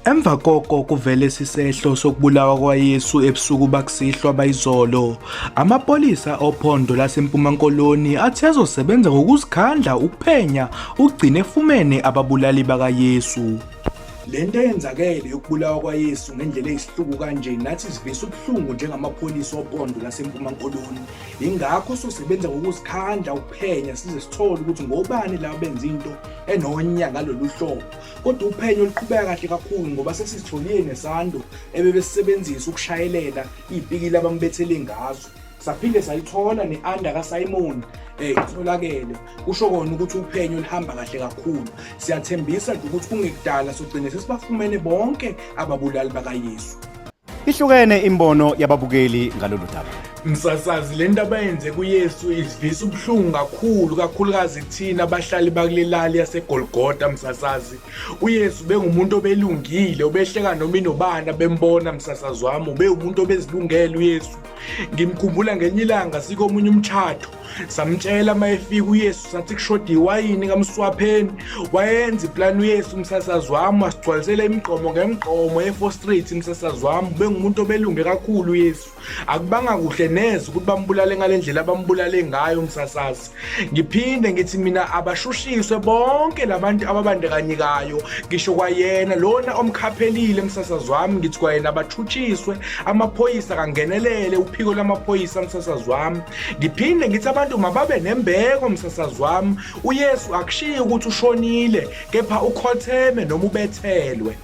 Emva koko kuvele isehlo sokubulawa kwaYesu ebusuku bakusihlwa bayizolo. Amapolisa ophondo laseMpumankoloni athe azosebenza ngokuzikhandla ukuphenya ugcine efumene ababulali bakaYesu. Le nto eyenzakele yokubulawa kwaYesu ngendlela eyisihluku kanje nathi sivisa ubuhlungu njengamapholisa opondo laseMpumankoloni. Yingakho sosebenza ngokuzikhandla ukuphenya size sithole ukuthi ngobani laba benza into enonya ngalolu hlobo. Kodwa uphenyo luqhubeka kahle kakhulu ngoba sesitholile nesando ebebesisebenzisa ukushayelela iy'pikili abambethele ngazo. Saphinde sayithola ne-under kaSimon itholakele. Kusho kona ukuthi uphenyo luhamba kahle kakhulu. Siyathembisa nje ukuthi kungekudala sogcine sesibafumene bonke ababulali bakaYesu. Ihlukene imbono yababukeli ngalolu daba. Msasazi, le nto abayenze kuYesu isivisa ubuhlungu kakhulu, kakhulukazi thina abahlali bakule lali yaseGolgotha. Msasazi, uYesu bengumuntu obelungile, obehleka noma inobani abembona. Msasazi wami, ubewumuntu obezilungele uYesu. Ngimkhumbula ngelinye ilanga sikomunye umtshato, samtshela uma efika uYesu, sathi kushoda iwayini kamswapheni. Wayenza iplani uYesu, umsasazi wami, wasigcwalisela imigqomo ngemigqomo e-4 Street. Umsasazi wami, ubengumuntu obelunge kakhulu uYesu. Akubanga kuhle neze ukuthi bambulale ngale ndlela abambulale ngayo, umsasazi. Ngiphinde ngithi mina abashushiswe bonke labantu ababandakanyekayo, ngisho kwayena lona omkhaphelile, msasazi wami. Ngithi kwayena abatshutshiswe, amaphoyisa kangenelele, uphiko lamaphoyisa, msasazi wami. Ngiphinde ngithi abantu mababe nembeko, msasazi wami. UYesu akushiyi ukuthi ushonile, kepha ukhotheme noma ubethelwe.